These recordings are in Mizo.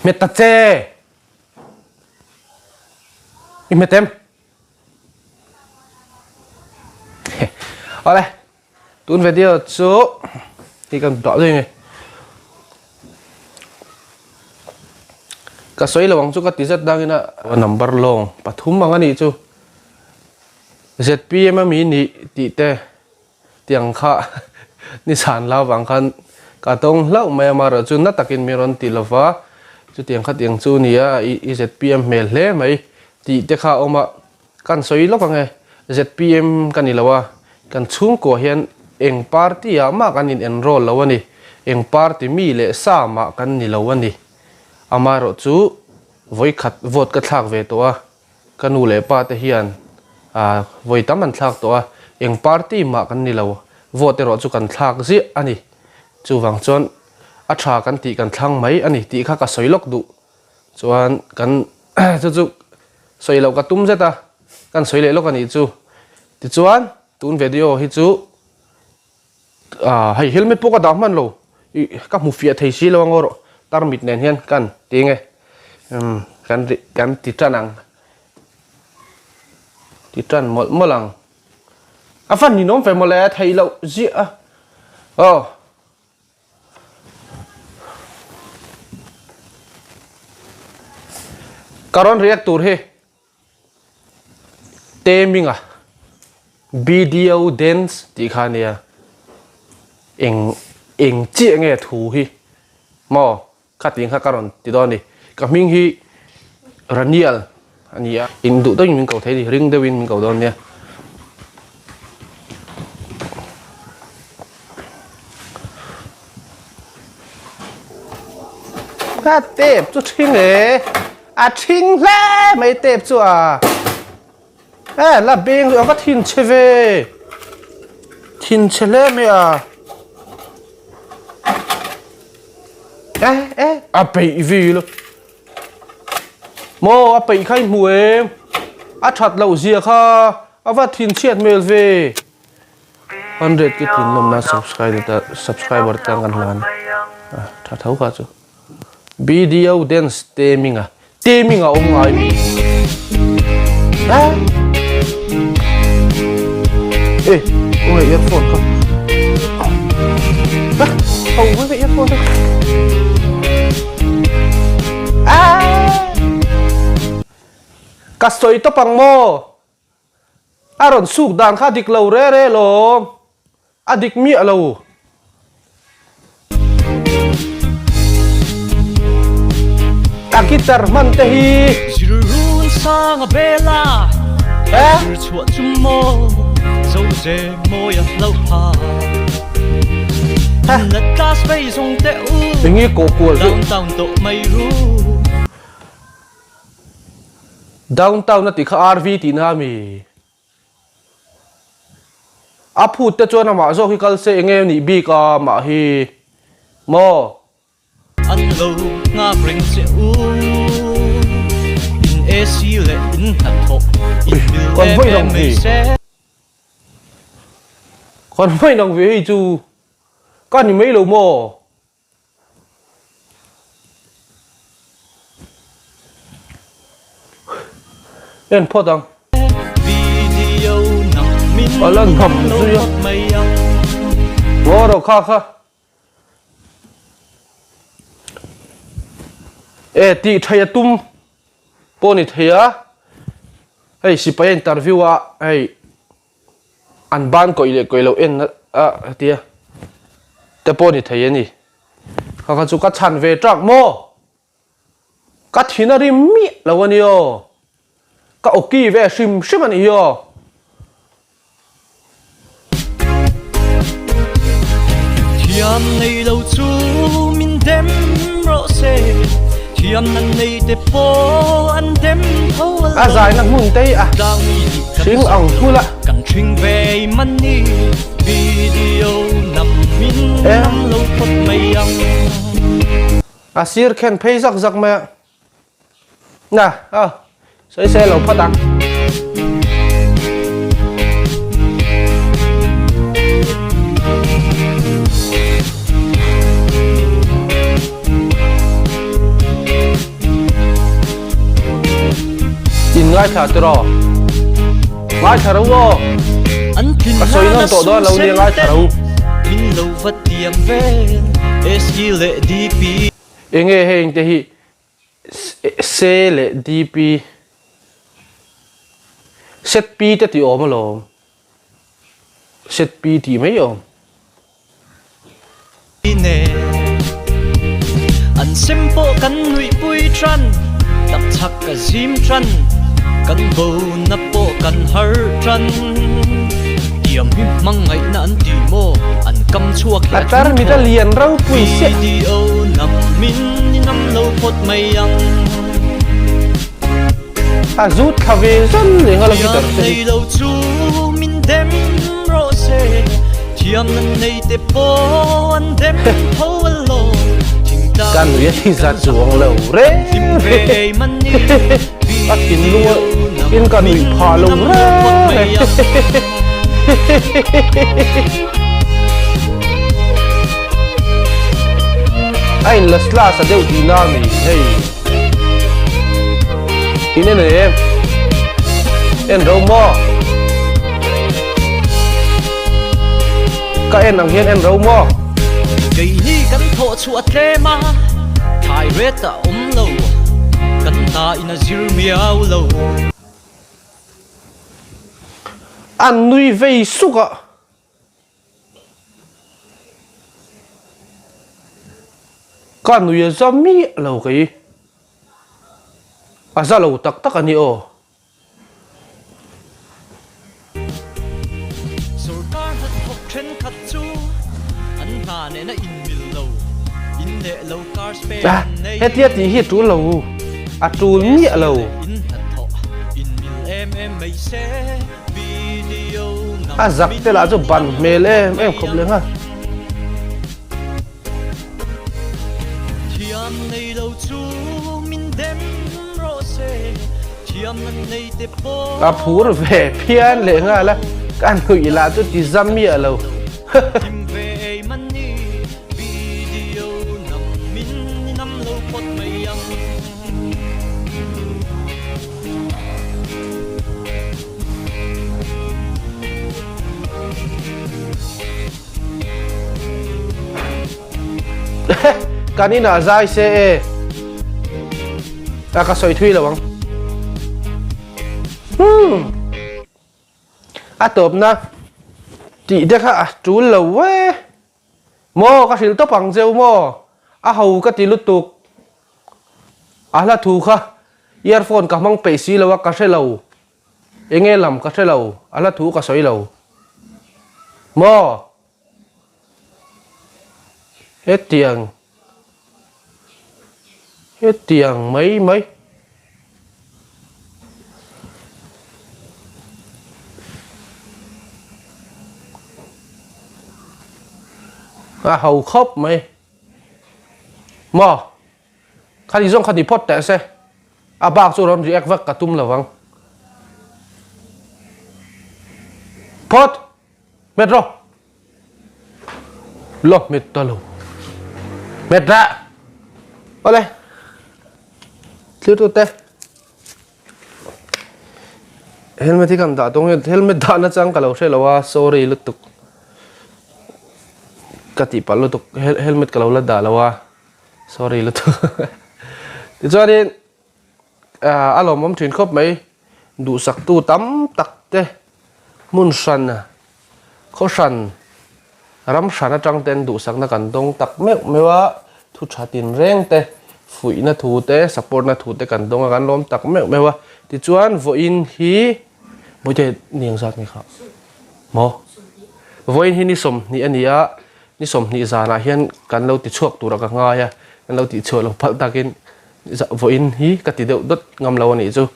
Hmet ta che! I hmet em? Awle, tun video chu hi kan dah zui nge. Ka sawi lo ang chu ka ti zet dangin a number lawng pathum ang a nih chu. ZPM a mi nih tih te tiang kha nizan la vang khan ka tawng hlauh mai a, amaherawh chu na takin min rawn ti lova, chutiang kha tiang chu nia i ZPM hmel hle mai tih te kha a awm a, kan sawi lawk ang e, ZPM ka ni lo a, kan chhungkua hian eng party ah mah kan in enroll lo a ni, eng party mi leh sa mah kan ni lo a ni, amaherawh chu vawikhat vote ka thlak ve tawh a. Ka nu leh pa te hian vawi tam an thlak tawh a, eng party mah kan ni lo, vote erawh chu kan thlak ziah a ni. Chuvang chuan a tha kan tih kan thlang mai a ni tih kha ka sawi lawk duh. Chuan kan chu chu sawi loh ka tum zet a, kan sawi leh lawk a nih chu. Tichuan tun video hi chu Hei helmet pawh ka dah hman lo ih ka hmu fiah thei si lo ang erawh tarmit nen hian kan ti nge umm kan ri kan ti tan ang ti tan mawlh mawlh ang a fan ninawm ve mawle a theih loh ziah a aw. Ka rawn react tur hi. Teminga BDO dance tih kha ania eng eng chiah nge thu hi maw kha tih kha ka rawn ti dawn a ni ka hming hi Raniel a ni a in duh deuhin min ko thei a ni ring deuhin min ko dawn nia. Ka tep chu ṭhing e. A ṭhing hle mai tep chu a. E la beng a va thin chhe ve. Thin chhe hle mai a. E e a peih vi lo. Maw a peih kha i hmu em? A that loh zia kha a va thin chhiat hmel ve. 100 ki thin lawmna subscriber te ang kan hlan a tha tho kha chu. BDO dance Teminga Teminga awm ngai mi a e oi earphone kha a ho với earphone kha a ka sawi tawp ang maw A rawn suk dan kha dik lo re re lawm, a dik miah lo. A guitar hman te hi. Zirrun sang a bela, Eh? zir chhuah chu maw, zo ze mawi a hloh pha. Ha? La class vei zawng teh u, Enge kawh kual chu? downtown tawh mai ru. Downtown a tih kha RV tihna a mi? A phut te chuan amah zawk hi kal se enge nih bik a amah hi maw? An lo nghak reng che u. In AC leh in hnathawh in mil Kan em vawi em nang mai ve. se. Kan vawi nang ve hei chu ka ni mai lo maw? En phawt ang. A la hnam zui a. Ngaw rawh kha kha. E tih thei a tum pawh ni thei a. Hei sipai a interview a hei. An ban kawih leh kawih loh en a tia te pawh ni thei a ni. Kha kha chu ka chhan ve trak maw? Ka thin a rim miah lo a ni aw. Ka awki ve hrim hrim a nih hi aw. Thiam nei lo chu min dem rawh se, thiam nan nei te pawh an dem tho a A zaina hmun te hi a hring ang thul a. Kan hring ve man ni video nam min nam lo phawt mai ang. A sir khen phei zak zak mai a. Na, a sawi se lo phawt ang. Ngaithla tiraw? Ngaithla ro aw. An thin Ka sawi hlan nawn a tawh dawn lo nia sum ngaithla sen ro. ten min lo va tiam vel SE leh DP. Enge heng te hi Se leh DP Set P te tih awm alawm. Set P tih mai awm. An sem pawh kan nuihpui tan, tak chak a zim tan, kan bona pawh kan har tan. Tiam hi hmangaihna an ti maw? An kam chhuak hi A a tar mit a thung lian ropui siah. Video nam min i nam lo phawt mai ang. A zut thla ve zan leh nghal a Thiam guitar te hi. nei lo chu min dem rawh se, thiam nan nei te pawh an dem tho alawm. Thingtlang Ka nui a hi thi kan zat zak chuang lo, lo reng kan hlim ve reng. ei man ni. A thinlung Video a nam in ka min nuih phah lo nam lo phawt reng mai reng. ang. A in la slas a deuh tihna a ni hei. In en em? En ro maw? Ka en ang hian en ro maw? Keini kan thawh chhuah tlem a, thlai ret a awm lo, kan hna in a zir miau lo. An nui vei suk a. Ka nui a za miah lo kei. A za lo tak tak a ni aw. Sorkar hnathawk thenkhat chu an hna nena inmil lo, in leh lo car spare Ah, an nei. hetia tih hi a tul lo, a tul miah lo. In hnathawh inmil em em mai se. A zak te lah chu ban hmel em em khawp leh nghal. A phur ve phian leh nghal a, ka nuih lah chu ti zam miah lo. Kan inah zai se e. A ka sawi thui lo ang. Hmm. A tawpna tih te kha a tul lo e. Maw ka hrilh tawp ang cheu maw? A ho ka ti lutuk. A hla thu kha earphone ka hmang peih si lo a ka hre lo. Enge lam ka hre lo, a hla thu ka sawi lo. Maw? Hetiang hetiang mai mai. A ho khawp mai. Maw? Khani zawng khani phawt teh se. A bak chu rawn react vak ka tum lo vang. Phawt! Hmet rawh! La hmet ta lo. Hmet rah! Awle! Thlir tute. Helmet hi kan dah dawn nge helmet dah na chang ka lo hre lo a sorry lutuk. Ka tih palh lutuk helmet ka lo la dah lo a sorry lutuk. Tichuanin a lawmawm thin khawp mai duhsaktu tam tak te hmun hran khaw hran ram hran atang ten duhsakna kan dawng tak meuh meuh a thu tha tinreng te fuihna thu te support na thu te kan dawng a kan lawm tak meuh meuh a tichuan vawiin hi bawihte ni engzat nge kha maw vawiin hi ni 20 a ni a ni 20 zanah hian kan lo ti chhuak tur a ka ngai a kan lo tih chhuah lo palh takin Vawiin hi ka ti deuh dawt ngam lo a nih chu.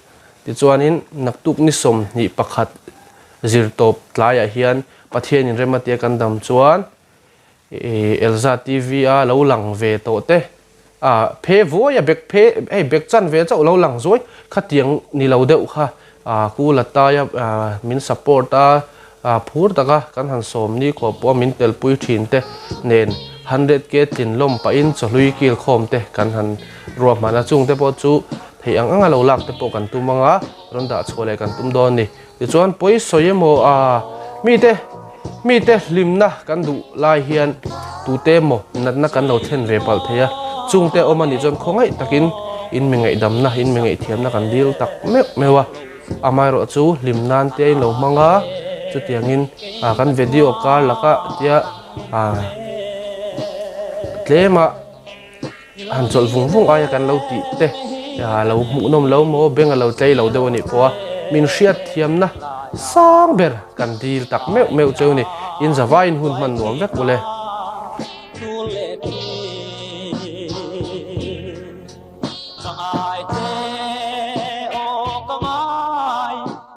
Tichuanin naktuk ni 21 zirtawp tlaiah hian Pathianin rem atia kan dam chuan Elza TV a lo lang ve tawh te a phe vuai a bek phe hei bek chan ve chauh lo lang zuai khatiang ni lo deuh kha Ku Lataia min support a phur taka kan han sawm ni khawp pawh a min telpui thin te nen 100 K tlin lawm pahin chawhlui kil khawm te kan han ruahman a, chung te pawh chu theih ang anga lo lak te pawh kan tum ang a. Rawn dah chhuah leh kan tum dawn ni. Tichuan pawi sawi emaw a mite mite hlimna kan duh lai hian tute emaw natna kan lo thlen ve palh thei a, chungte awm a nih chuan khawngaih takin in mi ngaihdamna, in mi ngaihthiamna kan dil tak meuh meuh a. Amaherawh chu hlim nan te a in lo hmang a, chutiangin kan video kar laka tia tlema Han chawlh vung vung aia kan lo tih te lo hmuhnawm lo maw beng a lo tlei lo deuh a nih pawh a, min hriat thiamna sang ber kan dil tak meuh meuh cheu ni. In zavaiin hun hman nuam vek ule.